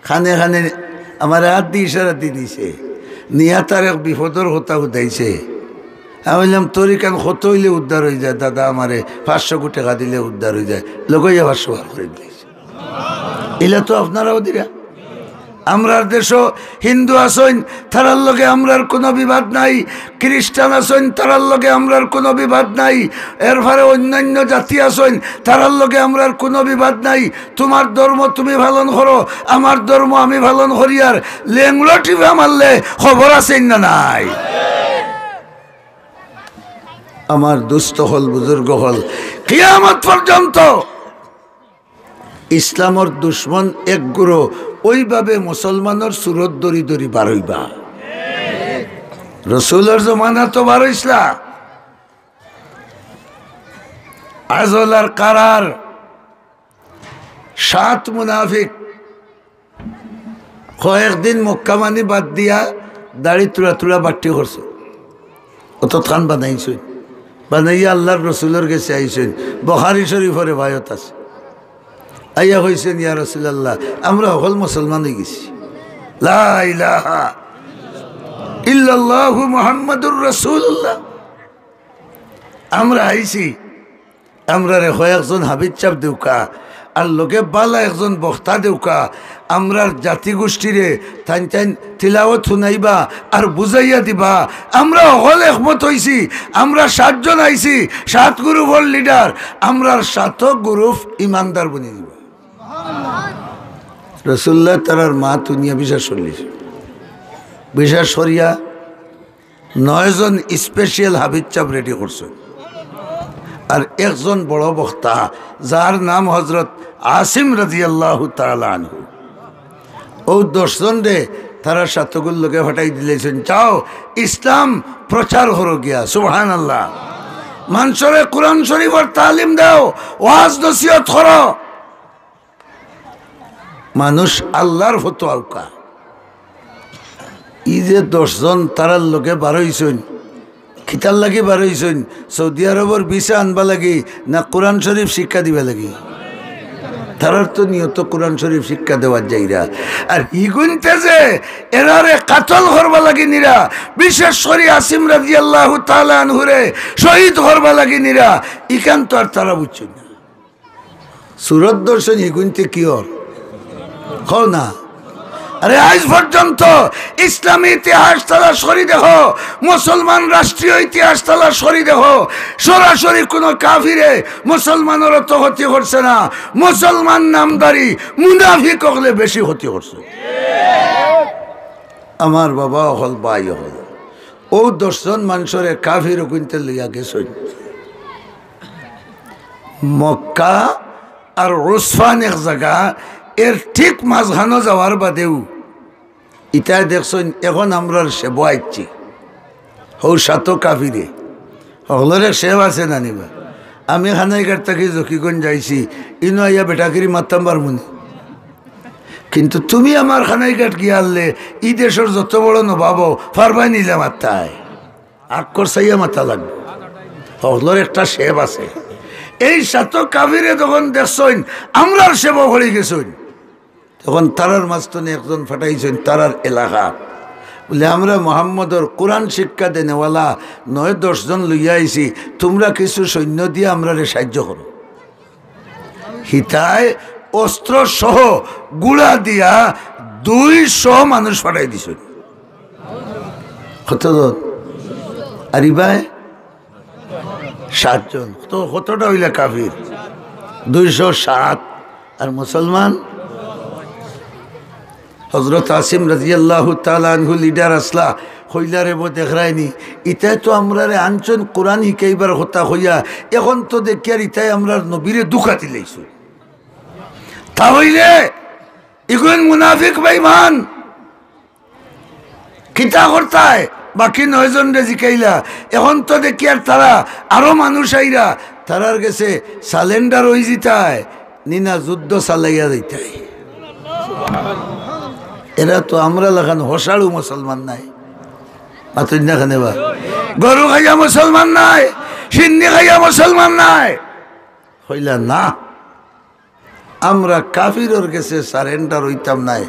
খানে খানে আমারে আত দি ইশারা দি দিছে, নিয়া তার এক বিপদর কথা হুদাইছে। আমি কইলাম, "তোর ইখান কত অইলে উদ্ধার অইযায় দাদা, আমারে পাঁচশো টেকা দিলে উদ্ধার অইযায়।" লগইয়া পাঁচশো বার করি দিলাইছে। ইলা তো আপনারাও দিরা। আমরার দেশো হিন্দু আছইন, তারার লগে আমরার কুনু বিবাদ নাই। খ্রিস্টান আছইন, তারার লগে আমরার কুনু বিবাদ নাই। এরপরে অন্যান্য জাতি আছইন, তারার লগে আমরার কুনু বিবাদ নাই। তুমার ধর্ম তুমি পালন করো, আমার ধর্ম আমি পালন করিয়ার, লেংড়ো টিপা মারলে খবর আছে না নাই? আমার দুস্ত অকল, বুজুর্গ অকল, কিয়ামত পর্যন্ত ইসলামর দুশমন এক গুরু ওইভাবে মুসলমানর সুরত ধরি ধরি বারইবা। রসুলর জমানাত বারইছলা। আজল আর কারার সাত মুনাফিক কয়েকদিন মক্কা মানি বাদ দিয়া দাড়ি তুড়া তুড়া বাট্টি করছে। অতখান বানাইছইন, বানাইয়া আল্লার রসুলর গেছে আইছইন। বুখারী শরীফর রেওয়ায়ত আছে। আইয়া কইছইন, "ইয়া রাসূলুল্লাহ, আমরা হকল মুসলমান অইগেছি। লা ইলাহা ইল্লাল্লাহু মুহাম্মাদুর রাসূলুল্লাহ। আমরা আইছি, আমরারে কয়েকজন হাফিজ সাব দেউক্কা, আর লগে বালা একজন বক্তা দেউক্কা, আমরার জাতিগোষ্ঠীরে তাইন তাইন তিলাওয়াত হুনাইবা আর বুঝাইয়া দিবা। আমরা হকল একমত অইছি, আমরা সাতজন আইছি, সাত গ্রুপর লিডার, আমরার সাত গ্রুপ ইমানদার বনি দিবা।" রাসূলুল্লাহ তারার মাত হুনিয়া বিশ্বাস করলিছইন। বিশ্বাস করিয়া নয়জন স্পেশাল হাফিজ সাব রেডি করছইন, আর একজন বড় বক্তা, যার নাম হজরত আসিম রাদিয়াল্লাহু তাআলা আনহু। অউ দশজনরে তারা সাতগুর লগে ফাটাই দিলাইছইন, "যাও, ইসলাম প্রচার করো গিয়া।" সুবহানাল্লাহ। মানষরে কোরআন শরীফর তালিম দেও, ওয়াজ নসিহত করো। মানুষ আল্লাহর ফতো আউকা। ই যে দশজন তারার লগে বারইছইন, কিতার লাগি বারইছইন? সৌদি আরবর ভিসা আনবা লাগি না কোরআন শরীফ শিক্ষা দিবা লাগি? তারার তো নিয়ত কোরআন শরীফ শিক্ষা দেওয়ার যাইরা। আর হিগুইন্তে যে এরারে কাতল করবা লাগি নিরা, বিশেষ করি আসিম রাদিয়াল্লাহু তাআলা আনহুরে শহীদ করবা লাগি নিরা, ইখান তো আর তারা বুঝছইন না। সুরত দর্শন হিগুইন্তে কি অর? কও না। আরে, আইজ পর্যন্ত ইসলামী ইতিহাস তালাশ করি দেখো, মুসলমান রাষ্ট্রীয় ইতিহাস তালাশ করি দেখো, সরাসরি কোনো কাফিরে মুসলমানর অত ক্ষতি করছে না, মুসলমান নামধারী মুনাফিক অকলে বেশি ক্ষতি করছে। আমার বাবা অকল, ভাই অকল, অউ দশজন মানষরে কাফির অগুইন্তে লইয়া গেছইন মক্কা আর উসফান এক জাগা, এর ঠিক মাঝখানো যাওয়ার বাদেউ ইতায় দেখছইন, এখন আমরার সেবো আইচ্ছি, হউ সাতো কাফিরে। হকলর এক সেব আছে না নি বা? আমি খানাইঘাট থাকি জকিগঞ্জ যাইছি, ইনো আইয়া বেটাগিরি মারতাম পারমুনি? কিন্তু তুমি আমার খানাইঘাট গিয়া হারলে, ই দেশর যত বড় নবাব অও, পারবায় নি ইলা মারতায়? আক্কর চাইয়া মাতা লাগবো। হকলর একটা সেব আছে। এই সাতো কাফিরে যখন দেখছইন, আমরার সেবো পড়ি গেছইন, তখন তারার মাঝখানো একজন ফাটাইছইন, তারার এলাকা। বলে, "আমরা মোহাম্মদর কোরআন শিক্ষা দেনেওয়ালা নয় দশজন লইয়া আইছি, তুমরা কিছু সৈন্য দিয়া আমরারে সাহায্য করো।" হিতায় অস্ত্র সহ গুড়া দিয়া দুইশো মানুষ ফাটাই দিছইন। কতজন? আর ইবায় সাতজন। তো কতটা অইলা কাফির? দুইশো সাত। আর মুসলমান? হজরত আসিম রাদিয়াল্লাহু তাআলা আনহু লিডার আছলা, কইলা, "রে বো, দেখরায়নি, ইতায় তো আমরারে আনছইন কোরআন হিকাইবার কথা কইয়া, এখন তো দেখিয়ার ইতায় আমরার নবীরে ধুকা দিলাইছইন। তা অইলে ইগুইন মুনাফিক বেইমান।" কিতা করতায়? বাকি নয়জনরে জিকাইলা। এখন তো দেখিয়ার তারা আরো মানুষ আইরা, তারার গেছে সালেন্ডার অইযিতায়, নি না যুদ্ধ চালাইয়া যাইতায়। এরা তো আমরার লাখান হসাড়ু মুসলমান নায়। মাতইন না কেনে বা? গরু খাইয়া মুসলমান নায়, সিন্নি খাইয়া মুসলমান নায়। কইলা না, আমরা কাফিরর গেছে সারেন্ডার অইতাম নায়।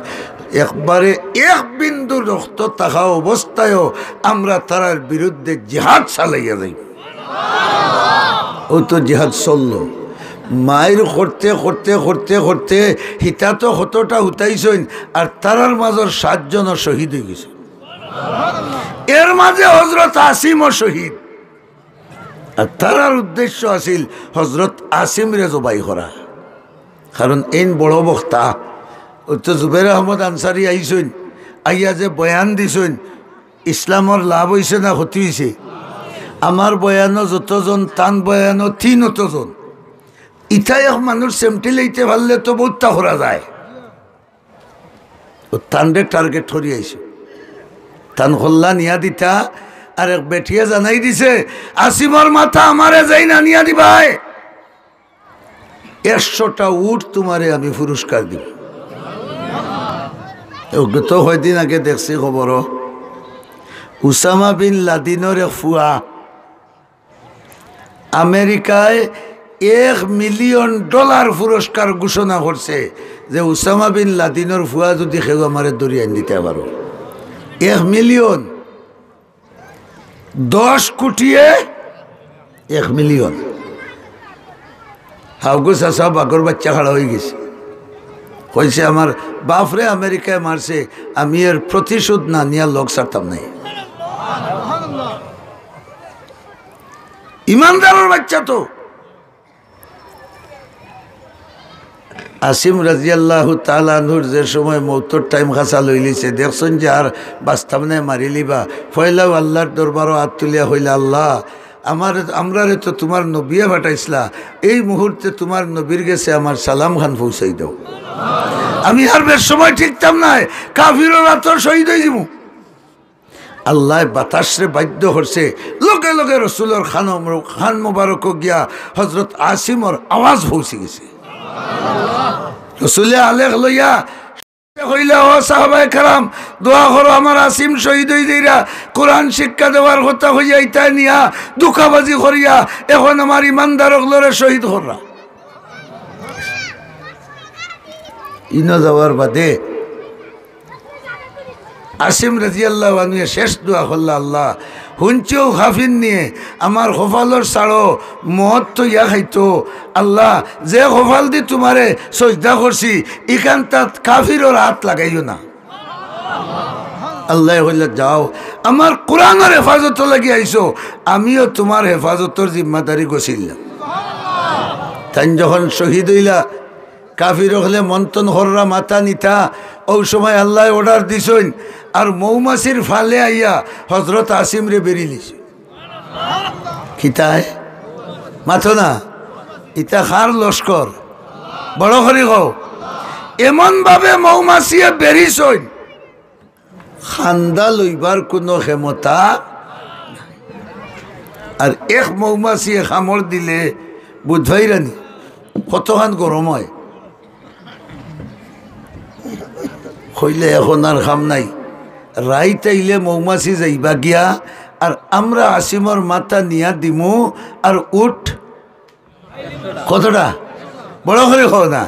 একবারে এক বিন্দু রক্ত থাকা অবস্থায়ও আমরা তারার বিরুদ্ধে জিহাদ চালাইয়া যাইমু। অউ তো জিহাদ চললো। মাইর করতে, করতে, করতে, করতে হিতা তো কতটা হুতাইছইন, আর তারার মাঝর সাতজনও শহীদ অইগেছইন। এর মাঝে হজরত আসিমও শহীদ। আর তারার উদ্দেশ্য আছিল হজরত আসিমরে জবাই করা, কারণ এইন বড় বক্তা। অউ তো জুবের আহমদ আনসারি আইছইন, আইয়া যে বয়ান দিছইন, ইসলামর লাভ অইছে না ক্ষতি অইছে? আমার বয়ানো যতজন, তান বয়ানো তিন অতজন। ইতা এক মানুষ সেমটি লইতে পারলে তো বউততা করা যায়। অউ তানরে টার্গেট করি আইছে। তান কল্লা নিয়া দিতা, আর এক বেটিয়ে জানাই দিছে, "আসিমর মাথা আমারে যেইন আনিয়া দিবায়, একশোটা উট তুমারে আমি পুরস্কার দিমু।" অউ তো কয়দিন আগে দেখছি খবরও, উসামা বিন লাদিনর এক ফুয়া আমেরিকায় এক মিলিয়ন ডলার পুরস্কার ঘোষণা করছে যে উসামা বিন লাদিনর ফুয়া যদি কেউ আমারে ধরি আইন দিতা পারো। এক মিলিয়ন। দশ কোটিয়ে এক মিলিয়ন। হাউগো চাচা বাঘর বাচ্চা খাড়া অইগেছে। কইছে, "আমার বাফরে আমেরিকায় মারছে, আমি এর প্রতিশোধ না নিয়া লগ ছাড়তাম নায়।" ইমানদারর বাচ্চা তো। আসিম রাদিয়াল্লাহু তাআলা আনহুর যে সময় মউতর টাইম খাসা লইলিছে, দেখছইন যে আর বাঁচতাম নায়, মারিলিবা। পয়লাউ আল্লার দরবারো আত তুলিয়া কইলা, "আল্লা, আমার, আমরারে তো তুমার নবিয়ে পাঠাইছলা, এই মুহূর্তে তুমার নবীর গেছে আমার সালাম খান পৌঁছাই দেও। আমি আর বেশ সময় টিকতাম নায়, কাফিরর আতো শহীদ অইযিমু।" আল্লায় বাতাসরে বাধ্য করছে, লগে লগে রসুলর খান, খান মুবারকো গিয়া হজরত আসিমর আওয়াজ পৌঁছি গেছে। রসুলে আলেখ লইয়া কইলা, "ও সাহাবায়ে কেরাম, দোয়া করো, আমার আসিম শহীদ অই যাইরা।" কোরআন শিক্ষা দেওয়ার কথা কইয়া ইতায় নিয়া ধোঁকাবাজি করিয়া এখন আমার ইমানদার অকলরে শহীদ কররা। ইনো যাওয়ার বাদে আসিম রাদিয়াল্লাহু আনহুয়ে শেষ দোয়া করলা, "আল্লা, হুনছি অউ কাফির নিয়ে আমার কপালর ছাড়ো মদ তো ইয়া খাইতো। আল্লা, যে কপাল দি তুমারে সজদা করছি, ইখানতাত কাফিরর আত লাগাইও না।" আল্লায় কইলা, "যাও, আমার কোরআনর হেফাজতো লাগি আইছো, আমিও তুমার হেফাজতর জিম্মাদারি গছিলাম।" তাইন যখন শহীদ অইলা, কাফির অকলে মন্থন কররা, মাথা নিতা, অউ সময় আল্লায় অর্ডার দিছইন, আর মৌমাছির ফালে আইয়া হজরত আসিমরে বেড়ি লিছে। কিতায়? মাতো না। ইতা কার লস্কর? বড় করি কও। এমন ভাবে মৌমাছিয়ে বেড়িছইন, কান্দা লইবার কুনু ক্ষমতা নাই। আর এক মৌমাছিয়ে কামড় দিলে বুঝ পাইরানি কতখান গরম অয়। কইলে এখন আর কাম নাই, রাইত আইলে মৌমাছি যাইবা গিয়া, আর আমরা আসিমর মাথা নিয়া দিমু, আর উট কতটা? বড় করি কও না।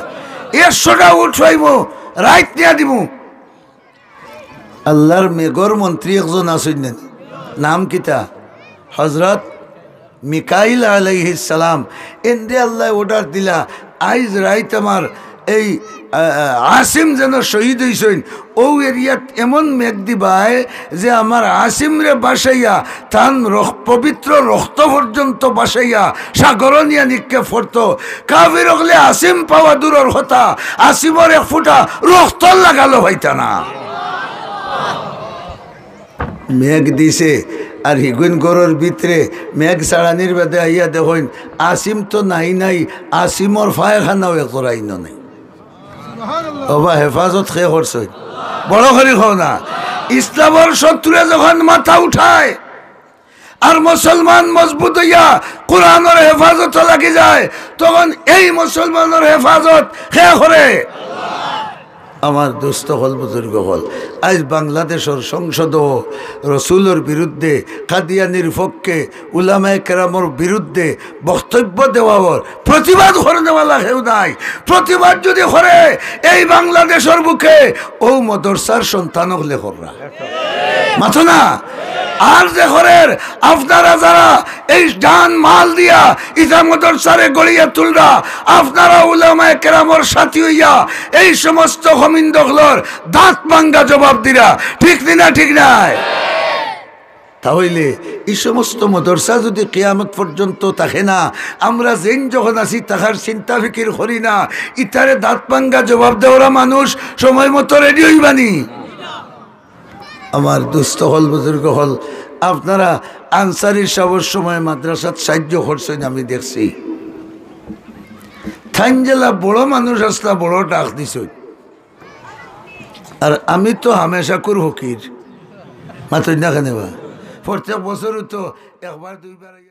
একশোটা উট পাইমু, রাইত নিয়া দিমু। আল্লার মেঘর মন্ত্রী একজন আছইন না, নাম কিতা? হজরত মিকাইল আলাইহিস সালাম। এনরে আল্লায় অর্ডার দিলা, আইজ রাইত আমার এই, আ, আ, আসিম যেন শহীদ অইছইন, অউ এরিয়াত এমন মেঘ দিবায় যে আমার আসিমরে ভাসাইয়া তান রক-, পবিত্র রক্ত পর্যন্ত ভাসাইয়া সাগরো নিয়া নিক্ষেপ করতো। কাফির অকলে আসিম পাওয়া দূরর কথা, আসিমর এক ফুটা রক্তর লাগালো পাইতা না। মেঘ দিছে, আর হিগুইন ঘরর ভিতরে মেঘ ছাড়ানির বাদে আইয়া দেখইন, আসিম তো নাই নাই, আসিমর পায়খানাও এক জোড়া ইনো নাই। ওবা, হেফাজত কে করছইন? বড় করি কও না। ইসলামর শত্রুয়ে যখন মাথা উঠায়, আর মুসলমান মজবুত অইয়া কোরআনর হেফাজতো লাগি যায়, তখন এই মুসলমানর হেফাজত কে করে? আমার দোস্ত অকল, বুজুর্গ অকল, আইজ বাংলাদেশর সংসদো রসুলর বিরুদ্ধে, কাদিয়ানির পক্ষে, উলামায়ে কেরামর বিরুদ্ধে বক্তব্য দেওয়ার, প্রতিবাদ করনেওয়ালা কেউ নাই। প্রতিবাদ যুদি করে এই বাংলাদেশর বুকে, অউ মদরসার সন্তান অকলে কররা। মাতো না। আর যে করের, আপনারা যারা এই জান মাল দিয়া ইতা মদরসারে গড়িয়া তুলরা, আপনারা উলামায়ে কেরামর সাথী অইয়া এই সমস্ত কমিন্দ অকলর দাঁত ভাঙ্গা জবাব দিরা। ঠিক নি না? ঠিক নায়? তা অইলে ই সমস্ত মদরসা যুদি কিয়ামত পর্যন্ত থাকে না, আমরা যেইন যখন আছি, থাকার চিন্তা ফিকির করি না, ইতারে দাঁত ভাঙ্গা জবাব দেওরা মানুষ সময় মতো রেডি অইবানি? আমার দোস্ত অকল, বুজুর্গ অকল, আপনারা আনসারী সাবর সময় মাদ্রাসাত সাহায্য করছইন, আমি দেখছি। তাইন যেলা বড় মানুষ আছলা, বড় ডাক দিছইন। আর আমি তো হামেশাকুর ফকির, মাতইন না কেনে বা? প্রত্যেক বছরও তো একবার দুইবার